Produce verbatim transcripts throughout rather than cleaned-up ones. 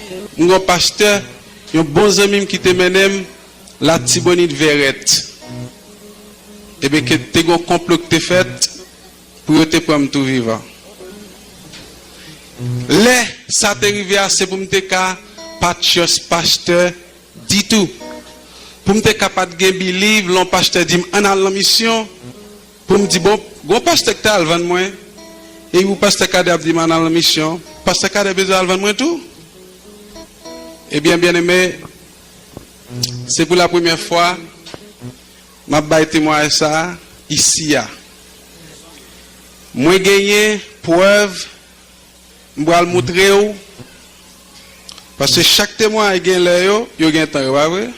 M gen yon pastè, yon bon zanmi m ki te mennen m Latibonit Vèrèt. Ebyen, ke te gen yon konplo ki te fèt pou yo te pran m tou vivan. Lè sa te rive a, se pou m te ka pa t chèch pastè ditou. Pou m te ka pa t gen biliv, lè yon pastè di m, "Ann al nan misyon," pou m di, "Bon, gon pastè ki ta al vann mwen, e pou pastè Kadè ap di m ann al nan misyon, pastè Kadè bezwen al vann mwen tou?" Ebyen, byeneme, se pou lapremyè fwa m ap bay temwayaj sa a isi a. Mwen genyen prèv, m pral moutre w, paske chak temwayaj gen lè yo, yo gen tan yo, pa vre?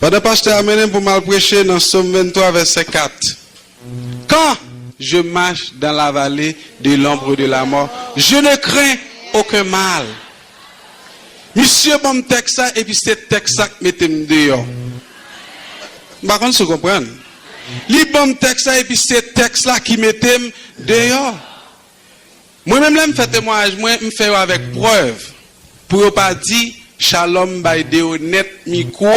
Pandan pastè a mennen m pou m al preche nan Sòm venntwa, vèsè kat, "Quand je marche dans la vallée de l'ombre de la mort, je ne crains aucun mal." Misye ban m tèks sa, epi se tèks sa k mete m deyò. M pa konn si w konprann. Li ban m tèks sa, epi se tèks la ki mete m deyò. Mwen menm, lè m fè temwayaj mwen, m fè yo avèk prèv. Pou yo pa di, "Shalom bay Deonèt mikwo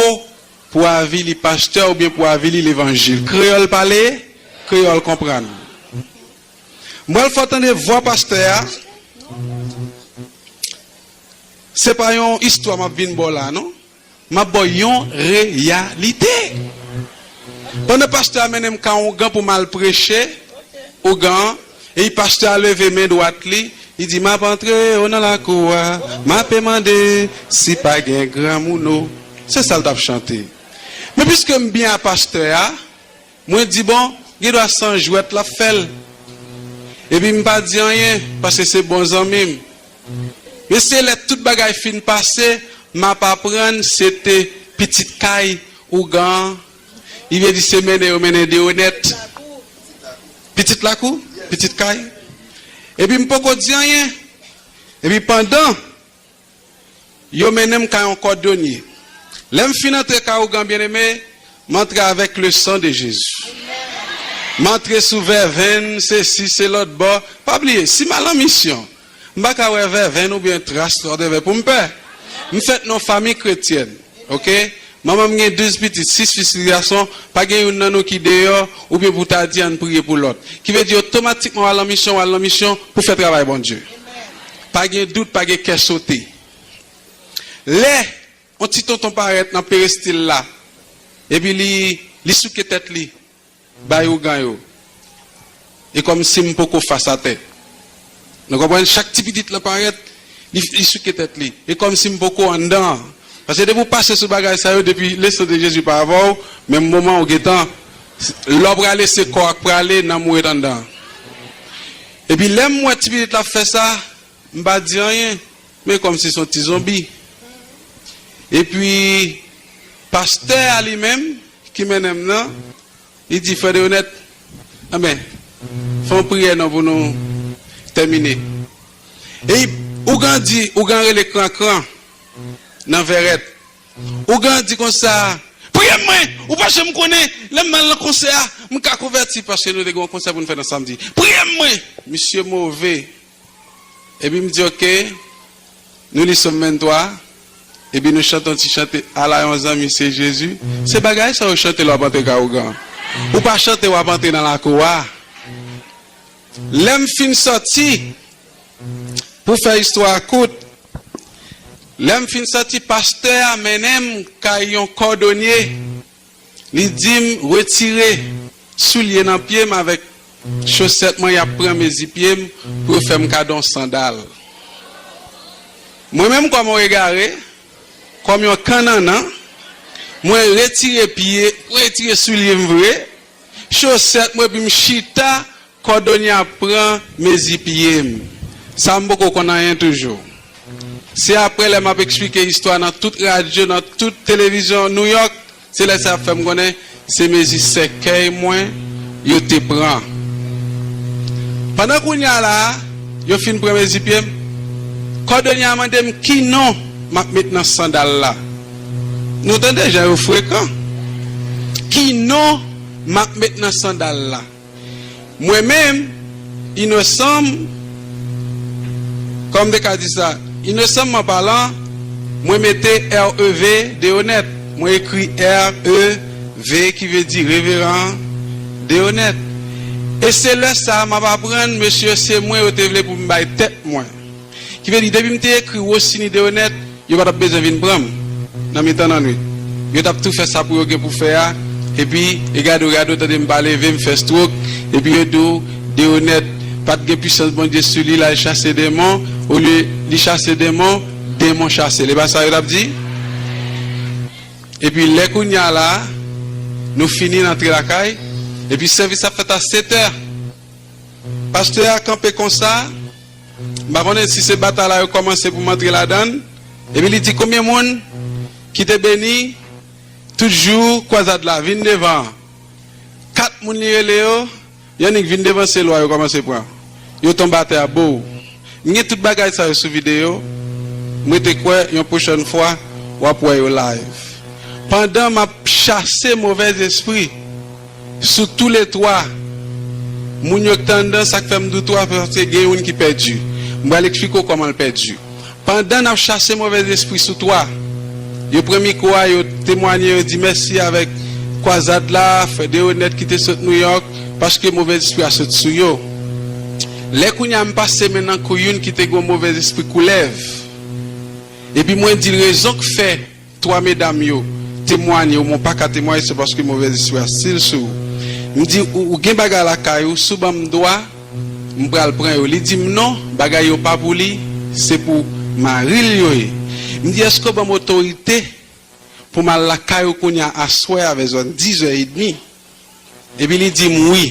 pou avili pastè oubyen pou avili levanjil." Kreyòl pale, kreyòl konprann. M pral fè w tande vwa pastè a. Se pa yon istwa m ap vin ba w la, non. M ap ba w yon reyalite. Pandan pastè a mennen m kay ougan pou m al preche ougan an, e pastè a leve men dwat li, li di, "M ap antre o nan lakou a, m ape mande si pa gen granmoun o." Se sa l t ap chante. Men piske m byen a pastè a, mwen di, "Bon, gen dwa se yon jwèt l ap fè l." Epi m pa di anyen, paske se bon zanmi m. Men se lè tout bagay fin pase, m ap aprann se te pitit kay ougan an. Li vle di se mennen yo mennen Deonèt. Pitit lakou, pitit kay. Epi m poko di anyen. Epi pandan yo mennen m kay yon kòdonye. Lè m fin antre kay ougan, byeneme, m antre avèk le sang de Jésus. M antre sou vèvenn, sesi, se lòt bò. Pa bliye, si m al an misyon, m pa ka wè vèvenn oubyen tras whatever pou m pè. M fèt nan yon fanmi kretyèn, oke? Manman m gen douz pitit, sis fi, sis gason, pa gen youn nan nou ki deyò, oubyen pou ta di ann priye pou lòt. Ki vle di otomatikman w al nan misyon, w al nan misyon pou fè travay Bondye. Pa gen dout, pa gen kè sote. Lè yon ti tonton parèt nan perestil la, epi li, li souke tèt li, bay ougan yo. E kòmsi m poko fas atè. Nou konprann? Chak ti pitit la parèt, li, li souke tèt li. E kòmsi m poko anndan an. Paske depi w pase sou bagay sa yo, depi le sang de Jésus pa avè w, menm moman ou gentan, lè w prale, se kò a k prale, nanm ou ret anndan an. Epi lè m wè ti pitit la ap fè sa, m pa di anyen, men kòmsi se yon ti zonbi. Epi, pastè a li menm, ki mennen m nan, li di, "Frè Deonèt, anben, fè yon priyè non pou nou tèmine." E ougan di, ougan rele Krankran nan Vèrèt. Ougan di konsa, "Priye m mwen, ou pa janm konnen, lè m al nan konsè a, m ka konvèti," paske nou te gen yon konsè pou n fè nan samdi. "Priye m mwen." Misye move. Epi m di, "Oke." Nou li Sòm venntwa. Epi nou chante yon ti chante, "Ala yon zanmi, se Jezi." Se bagay sa yo chante lè w ap antre kay ougan. Ou pa chante, w ap antre nan lakou a. Lè m fin sòti, pou fè istwa a kout, lè m fin sòti, pastè a mennen m kay yon kòdonye. Li di m retire soulye nan pye m avèk chosèt mwen, y ap pran mezi pye m pou yo fè m kado yon sandal. Mwen menm, kòm yon egare, kòm yon kannannan, mwen retire pye, mwen retire soulye m vre, chosèt mwen, epi m chita, kòdonye a pran mezi pye m. Sa m poko konn anyen toujou. Se apre lè m ap eksplike istwa nan tout radyo, nan tout televizyon New York, se lè sa ap fè m konnen se mezi sèkèy mwen yo te pran. Pandan kounye a la a, yo fin pran mezi pye m, kòdonye a mande m ki non m ap met nan sandal la. Nou tande jan yo frekan. Ki non m ap met nan sandal la? Mwen menm, inosan m, Kòm m te ka di sa, inosanman palan, mwen mete R E V, Deonèt. Mwen ekri R E V, ki vle di reveran Deonèt. E se lè sa a m ap aprann, mesye, se mwen yo te vle pou m bay tèt mwen. Ki vle di, depi m te ekri Rosiny Deonèt, yo pa t ap bezwen vin pran m nan mitan lannwit. Yo t ap tou fè sa pou yo gen pou fè a, epi, e gade w, gade w, tande m pa leve, m fè stroke, epi yo di w, Deonèt pa t gen pisans Bondye sou li, l al chase denmon, olye li chase denmon, denmon chase l. E pa sa yo t ap di? Epi lè kounye a la, nou fini, n antre lakay, epi sèvis ap fèt a sèt è. Pastè a kanpe konsa, m pa konnen si se batay la yo kòmanse pou m antre ladan l. Epi li di, "Konbyen moun ki te beni tout jou kwazad la, vin devan." Kat moun li rele yo, y annik vin devan, se lwa yo kòmanse pran. Yo tonbe atè a, bow. M gen tout bagay sa yo sou videyo. Mwen te kwè yon pwochèn fwa, w ap wè yo live. Pandan m ap chase movèzespri sou toulètwa, moun yo k te anndan, sa k fè m di w twa, paske gen youn ki pèdi. M pral eksplike w kòman l pèdi. Pandan n ap chase movèzespri sou twa, yo pran mikwo a, yo temwanye, yo di mèsi avèk kwazad la, frè Deonèt ki te sot Nouyòk, paske movèzespri a sot sou yo. Lè kounye a m pase men nan kou youn ki te gen yon movèzespri koulèv. Epi mwen di l rezon k fè twa medam yo temwanye, ou mwen pa ka temwanye, se paske movèzespri a stil sou ou. M di, ou, ou gen bagay lakay ou, si w ban m dwa, m pral pran yo. Li di m non, bagay yo pa pou li, se pou mari l yo ye. M di, èske w ban m otorite pou m al lakay ou kounye a aswè a vè zòn dizè edmi? Epi li di m wi.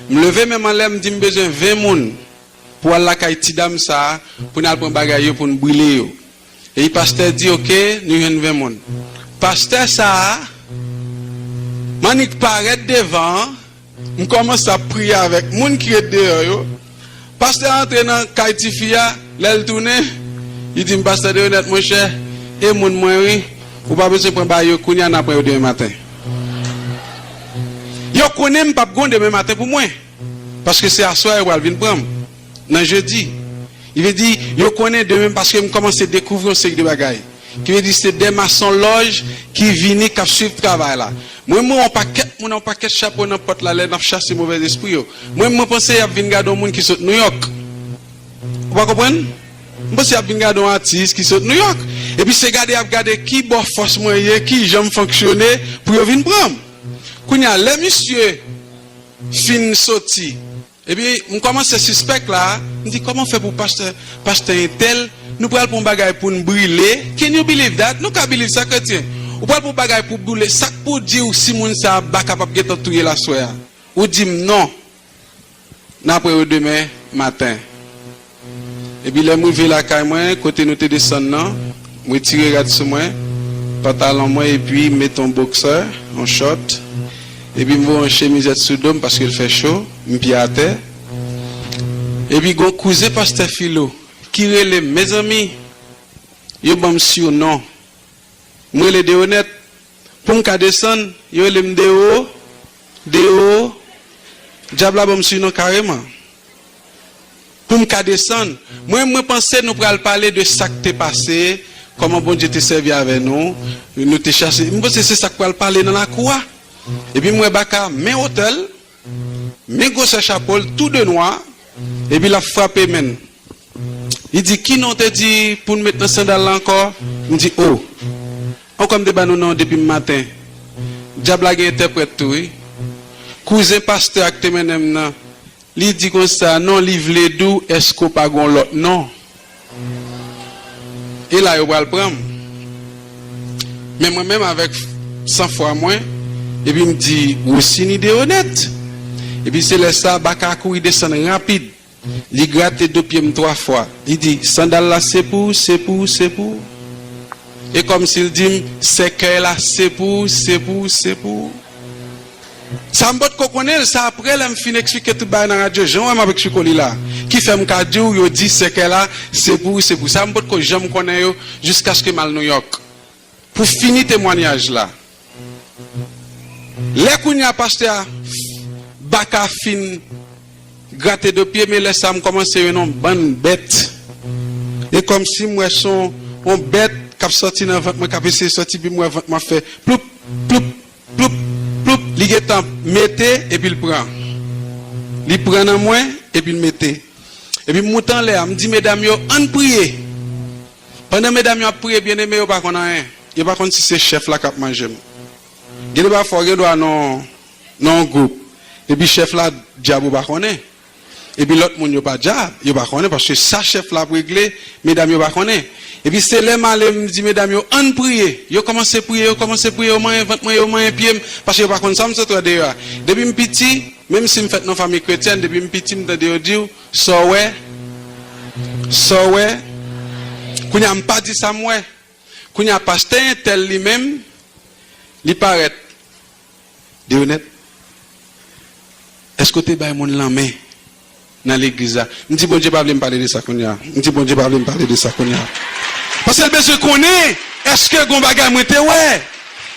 M leve men m anlè, m di m bezwen ven moun pou al lakay ti dam sa a, pou n al pran bagay yo, pou n brile yo. Epi pastè di, oke, nou jwenn ven moun. Pastè sa a, m annik parèt devan an, m kòmanse ap priye avèk moun ki ret deyò yo. Pastè a antre nan kay tifi a, lè l tounen, li di m, "Pastè Deonèt, monchè, e moun mwen wi, ou pa bezwen pran bagay yo kounye a, n a pran yo demen maten." Yo konnen m p ap gen demen maten pou mwen, paske se aswè a yo pral vin pran m, nan jedi. Li vle di, yo konnen demen, paske m kòmanse dekouvri yon seri de bagay. Ki vle di se de masonlòj ki vini, k ap swiv travay la. Mwen, mwen, yon pakèt moun, yon pakèt chapo nan pòt la, lè n ap chase movèzespri yo. Mwen, mwen panse y ap vin gade yon moun ki sot Nouyòk. Ou pa konprann? M panse y ap vin gade yon atis ki sot Nouyòk. Epi se gade y ap gade ki bò fòs mwen ye, ki jan m fonksyone, pou yo vin pran m. Kounye a, lè misye fin soti, epi m kòmanse sispèk la, m di, "Kòman fè pou pastè, pastè entèl, nou pral pran yon bagay pou n brile? Can you believe that?" Nou ka believe sa, kretyen? Ou pral pran yon bagay pou brile, sa k pou di w si moun sa a baka p ap gentan touye l aswè a? Ou di m non, n a pran yo demen maten. Epi lè m rive lakay mwen, kote nou te desann nan, m retire rad sou mwen, pantalon mwen, epi m mete yon boksè, yon chòt. Epi m voye yon chemizèt sou do m paske l fè cho, m pye atè. Epi gon kouzen pastè Filo ki rele m, mezanmi, yo ban m sinon. M rele Deonèt. Pou m ka desann, yo rele m Deo, Deo. Dyab la ban m sinon kareman. Pou m ka desann, mwen, mwen panse nou pral pale de sa k te pase, kòman Bondye te sèvi avè nou, nou te chase. M panse se sa k pral pale nan lakou a. Epi m wè baka men wotè l, men gwosè chapo l, tou de nwa, epi l ap frape men l. Li di, "Ki non w te di pou n met nan sandal la ankò?" M di, "O, ankò m te ba nou non depi m maten." Dyab la gen entèprèt tou, wi. Kouzen pastè a k te mennen m nan, li di konsa, "Non, li vle di w, èske w pa gon lòt non?" E la yo pral pran m. Men mwen menm avèk sanfwa mwen, epi m di, "Wosini Deonèt." Epi se lè sa, baka a kouri desann rapid. Li grate do pye m twa fwa. Li di, "Sandal la se pou w, se pou w, se pou w." E kòmsi l di m, "Sèkèy la se pou w, se pou w, se pou w." Sa m potko konnen l, sa aprè lè m fin eksplike tout bagay nan radyo, jan w wè m ap eksplike w li la, ki fè m ka di w, yo di sèkèy la se pou w, se pou w. Sa m potko janm konnen yo jiskaske m al Nouyòk. Pou fini temwanyaj la, lè kounye a pastè a baka fin grate do pye m, e lè sa a m kòmanse wè yon bann bèt E kòmsi m wè se yon, yon bèt k ap sòti nan vant mwen, k ap eseye sòti, epi m wè vant mwen ap fè ploup, ploup, ploup, ploup. Li gentan mete, epi l pran. Li pran nan mwen, epi l mete. Epi m moute anlè a, m di medam yo, ann priye. Pandan medam yo ap priye, byeneme, yo pa konn anyen. Yo pa konn si se chèf la k ap manje m. Gen de pafwa, w gen dwa nan, nan yon gwoup. Epi chèf la, dyab ou pa konnen. Epi lòt moun yo pa dyab, yo pa konnen, paske sa chèf la ap regle, medam yo pa konnen. Epi se lè m ale, m di medam yo, ann priye. Yo kòmanse priye, yo kòmanse priye, yo manyen vant mwen, yo manyen pye m, paske yo pa konn sa m sot wè deyò a. Depi m piti, menm si m fèt nan fanmi kretyèn, depi m piti, m tande yo di w, sa w wè, sa w wè. Kounye a, m pa di sa m wè. Kounye a, pastè entèl li menm, li parèt. Deonèt, èske w te bay moun lanmen nan legliz la? M di, Bondye pa vle m pale de sa kounye a. M di, Bondye pa vle m pale de sa kounye a. Paske l bezwen konnen, èske gon bagay mwen te wè?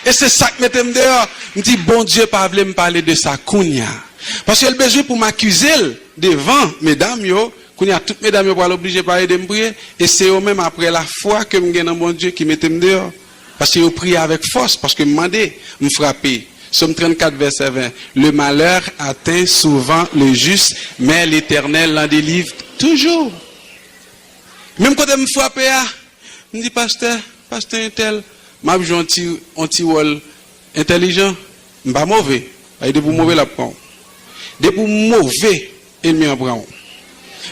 E se sa k mete m deyò. M di, Bondye pa vle m pale de sa kounye a. Paske l bezwen pou m akize l devan medam yo. Kounye a, tout medam yo pral oblije pa ede m priye. E se yo menm, apre lafwa ke m gen nan Bondye, ki mete m deyò. Paske yo priye avèk fòs, paske m mande, m frape. Sòm trannkat, vèsè ven. Le malheur atteint souvent le juste, mais l'Éternel l'en délivre toujours. Menm kote m frape a, m di, pastè, pastè entèl, m ap jwe yon ti, yon ti wòl entèlijan. M pa move. Ay, depi w move, l ap pran w. Depi w move, enmi an pran w.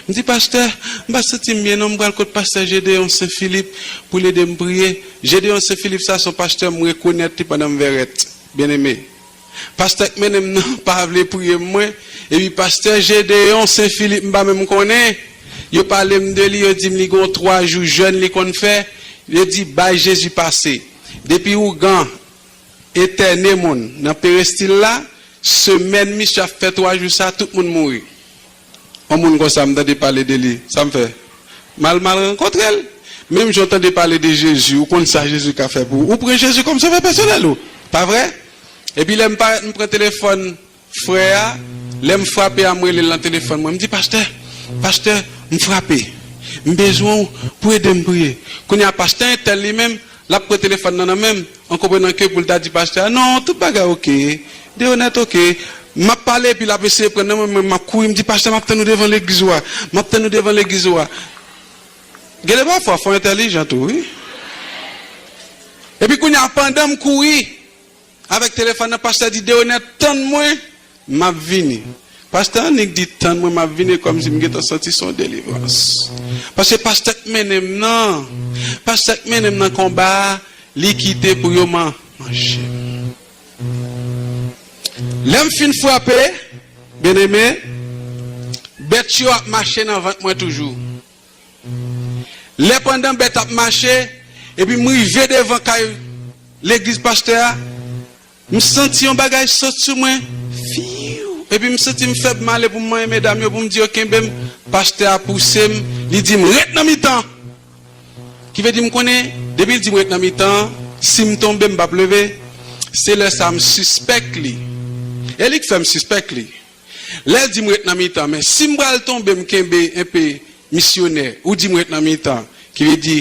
M di, pastè, m pa santi m byen non, m pral kot pastè Gédéon Saint Philippe pou l ede m priye. Gédéon Saint Philippe sa, se yon pastè m rekonèt li pandan m vèrèt, byeneme. Pastè k mennen m nan pa vle priye m mwen. Epi pastè Gédéon Saint Philippe, m pa menm konnen. Yo pale m de li, yo di m li gon twa jou jèn li konn fè. Yo di, bay Jezi pase. Depi ougan entène moun nan perestil la, semèn misye ap fè twa jou sa, tout moun mouri. Yon moun konsa, m tande pale de li. Sa m fè? M al, m al rankontre l. Menm jan w tande pale de Jezi, ou konn sa Jezi ka fè pou ou. Ou pran Jezi kòm sovè pèsonèl ou. Pa vre? Epi lè m parèt, m pran telefòn frè a. Lè m frape a, m rele l nan telefòn mwen. M di, pastè, pastè, m frape. M bezwen w pou ede m priye. Kounye a, pastè entèl li menm, l ap pran telefòn nan nan men m, an konprenan ke pou l ta di pastè a, non, tout bagay oke, Deonèt oke. M ap pale epi l ap eseye pran nan men mwen, m ap kouri, m di, pastè, m ap tann ou devan legliz ou a, m ap tann ou devan legliz ou a. Gen de pafwa, fò entèlijan tou, wi. Epi kounye a, pandan m kouri avèk telefòn nan, pastè di, Deonèt, tann mwen, m ap vini. Pastè annik di, tann mwen, m ap vini, kòmsi m gentan santi se yon delivrans. Paske pastè k mennen m nan, pastè k mennen m nan konba a, li kite pou yo man-, manje m. Lè m fin frape, byeneme, bèt yo ap mache nan vant mwen toujou. Lè pandan bèt ap mache, epi m rive devan kay legliz pastè a, m santi yon bagay sot sou mwen. Fiw! Epi m santi m fèb, m ale pou m manyen medam yo, pou m di yo kenbe m. Pastè a pouse m, li di m, ret nan mitan! Ki vle di m konnen, depi l di m ret nan mitan, si m tonbe, m p ap leve. Se lè sa a m sispèk li. E li k fè m sispèk li. Lè l di m ret nan mitan, men si m pral tonbe, m kenbe enpe misyonè, ou di m ret nan mitan, ki vle di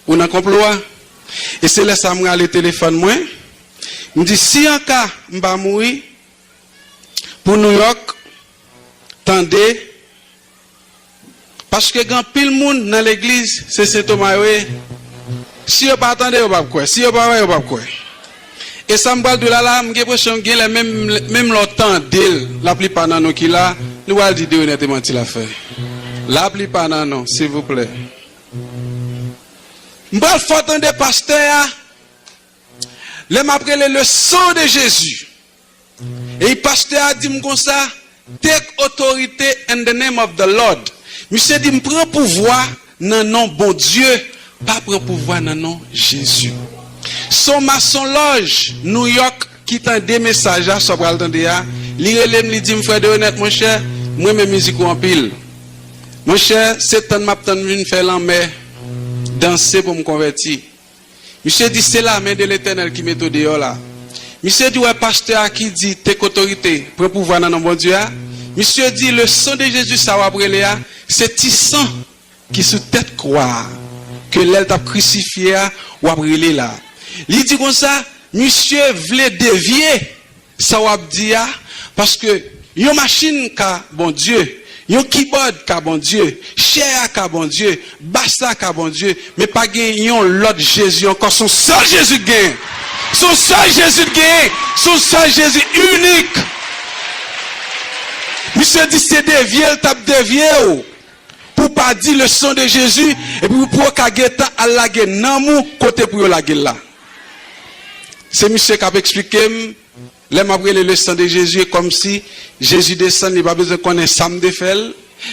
ou nan konplo a. E se lè sa a m rale telefòn mwen, m di, si anka m pa mouri, pou Nouyòk, tande, paske gen anpil moun nan legliz, se Sen Toma yo ye. Si yo pa tande, yo p ap kwè. Si yo pa wè, yo p ap kwè. E sa m pral di w la la, m gen enpresyon gen lè menm, menm lè w tande l, laplipa nan nou ki la, nou pral di Deonèt e manti l ap fè. Laplipa nan nou, silvouplè. M pral fè w tande pastè a, lè m ap rele le sang de Jésus. E pastè a di m konsa, take authority in the name of the Lord. Misye di m pran pouvwa nan non Bondye, pa pran pouvwa nan non Jezi. Se yon masonlòj Nouyòk ki tande mesaj la, sa w pral tande a. Li rele m, li di m, frè Deonèt, monchè, m renmen mizik ou anpil. Monchè, se tann m ap tann vin fè lanmè, danse pou m konvèti. Misye di, se la men de Letènèl ki mete w deyò la. Misye di, w wè pastè a ki di, take otorite, pran pouvwa nan non Bondye a. Misye di, le sang de Jésus sa w ap rele a, se ti san ki sou tèt kwa a, ke lè l t ap krisifye a, w ap rele la. Li di konsa, misye vle devye sa w ap di a, paske yon machin ka Bondye, yon kibòd ka Bondye, chè a ka Bondye, bas la ka Bondye, men pa gen yon lòt Jezi ankò, se yon sèl Jezi k genyen. Se yon sèl Jezi k genyen. Se yon sèl Jezi inik. Misye di se devye l t ap devye w pou pa di le sang de Jésus, epi pou yo ka gentan al lage nanm ou kote pou yo lage l la. Se misye k ap eksplike m, lè m ap rele le sang de Jésus, e kòmsi Jezi desann, li pa bezwen konnen sa m te fè l,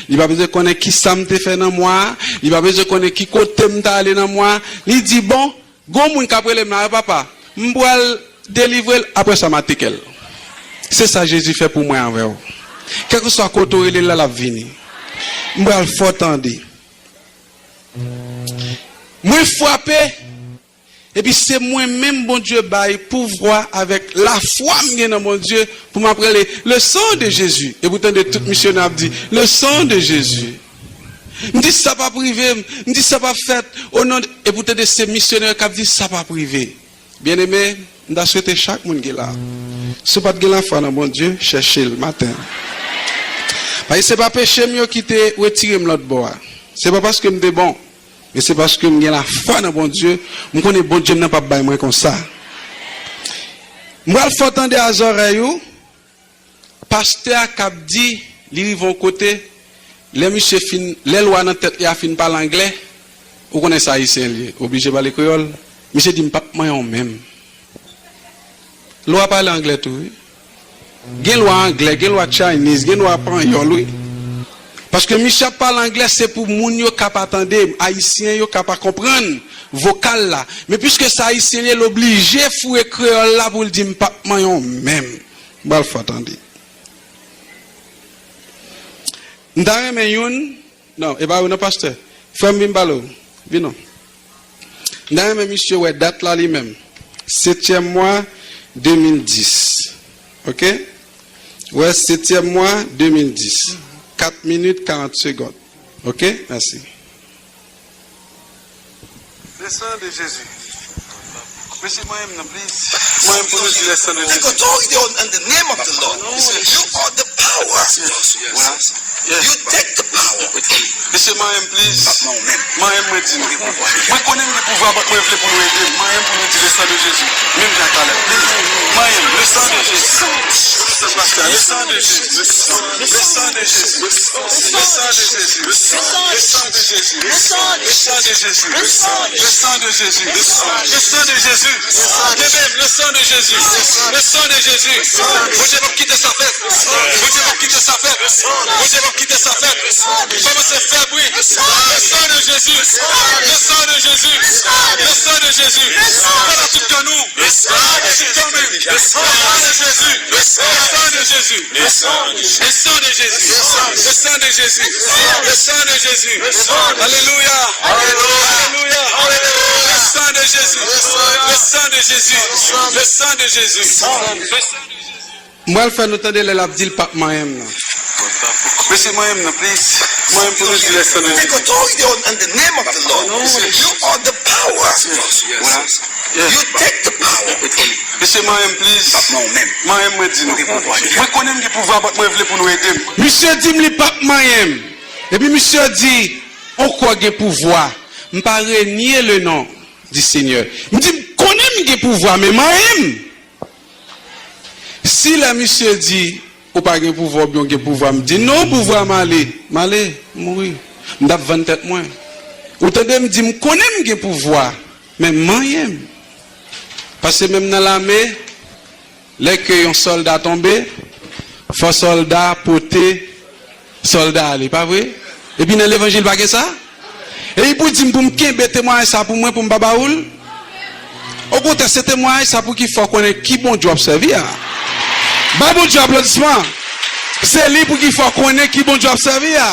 li pa bezwen konnen ki sa m te fè nan mwa a, li pa bezwen konnen ki kote m t ale nan mwa a. Li di, bon, gon moun k ap rele m la, wi papa, m pral delivre l, apre sa m atake l. Se sa Jezi fè pou mwen avè w. Kèlkeswa kote w rele l la, l ap vini. M pral fè w tande. Mwen frape, epi se mwen menm Bondye bay pouvwa avèk lafwa m gen nan Bondye pou m ap rele le sang de Jésus. Epi w tande tout misyonè ap di, le sang de Jésus. M di sa p ap rive m, m di sa p ap fèt, o non de, epi w tande se misyonè k ap di sa p ap rive. Byeneme, m ta swete chak moun ki la, si w pa t gen lafwa nan Bondye, chèche l maten. Paske se pa peche m yo ki te retire m lòt bò a. Se pa paske m te bon, men se paske m gen lafwa nan Bondye. M konnen Bondye m nan p ap bay mwen konsa. M pral fè w tande a zòrèy ou. Pastè a k ap di, li rive yon kote, lè misye fin, lè lwa nan tèt li a fin pale anglè, ou konnen se ayisyen li ye, oblije pale kreyòl, misye di, "M p ap manyen w menm." Lwa pale anglè tou, wi. Gen lwa anglè, gen lwa Chinese, gen lwa panyòl, wi. Paske misye ap pale anglè, se pou moun yo ka pa tande, ayisyen yo ka pa konprann vokal la. Men piske se ayisyen li ye, l oblije foure kreyòl la pou l di, "M p ap manyen w menm." M pral fè w tande. M ta renmen youn, non, e pa ou non, pastè. Frè m, vin pale w. Vin non. M ta renmen misye wè dat la li menm. Setyèm mwa de mil dis. Oke? Wè, setyèm mwa de mil dis. Kat minit, karant segonn. Oke? Mèsi. Le sang de Jésus. Mesye, manyen m nan, please. Manyen m pou nou di le sang de Jésus. Take authority on, on the name of the Lord. You are the power. Yes. You take the power. Mesye, manyen m, please. Manyen m, mwen di nou. Mwen konnen m gen pouvwa, but mwen vle pou nou ede m. Manyen m pou nou di le sang de Jésus. Menm jan talè. Please. Manyen m, le sang de Jésus. Le sang de Jésus. Le sang de Jésus. Le sang de Jésus. Le sang de Jésus. Le sang de Jésus. Le sang de Jésus. Le sang de Jésus. Le sang de Jésus. Le sang de Jésus. Le sang de Jésus. Le sang de Jésus. Le sang de Jésus. Bondye p ap kite sa fèt. Bondye p ap kite sa fèt. Bondye p ap kite sa fèt. Kòmanse fè bri. Le sang de Jésus. Le sang de Jésus. Le sang de Jésus. Fanatik nou. Fanatik nou. Le sang de Jésus. Le sang de Jésus. Le sang de Jésus. Le sang de Jésus. Le sang de Jésus. Le sang de Jésus. Alléluia. Alléluia. Le sang de Jésus. Le sang de Jésus. Le sang de Jésus. M pral fè nou tande lè l ap di l p ap manyen m nan. Mesye, manyen m nan, please. Manyen m pou nou di le sang de Jésus. Take authority on, on the name of the Lord. You are the power. You take the power. Mesye, manyen m, please. Manyen m, mwen di nou. Mwen konnen m gen pouvwa, but mwen vle pou nou ede m. Misye di m li p ap manyen m. Epi misye di, on kwa gen pouvwa. M pa renye le non di Senyè. M di, m konnen m gen pouvwa, men manyen m. Si lè misye di, ou pa gen pouvwa oubyen ou gen pouvwa, m di, non, pouvwa m ale, m ale, m mouri. M t ap vann tèt mwen. Ou tande m di, m konnen m gen pouvwa, men manyen m. Paske menm nan lame, lè ke yon sòlda tonbe, fò sòlda pote sòlda a li, pa vre? Epi nan levanjil pa gen sa? Epi pou di m pou m kenbe temwayaj sa pou mwen, pou m pa ba ou l? Okontrè, se temwayaj sa pou ki fè w konnen ki Bondye w ap sèvi a. Bay Bondye aplodisman. Se li pou ki fè w konnen ki Bondye w ap sèvi a.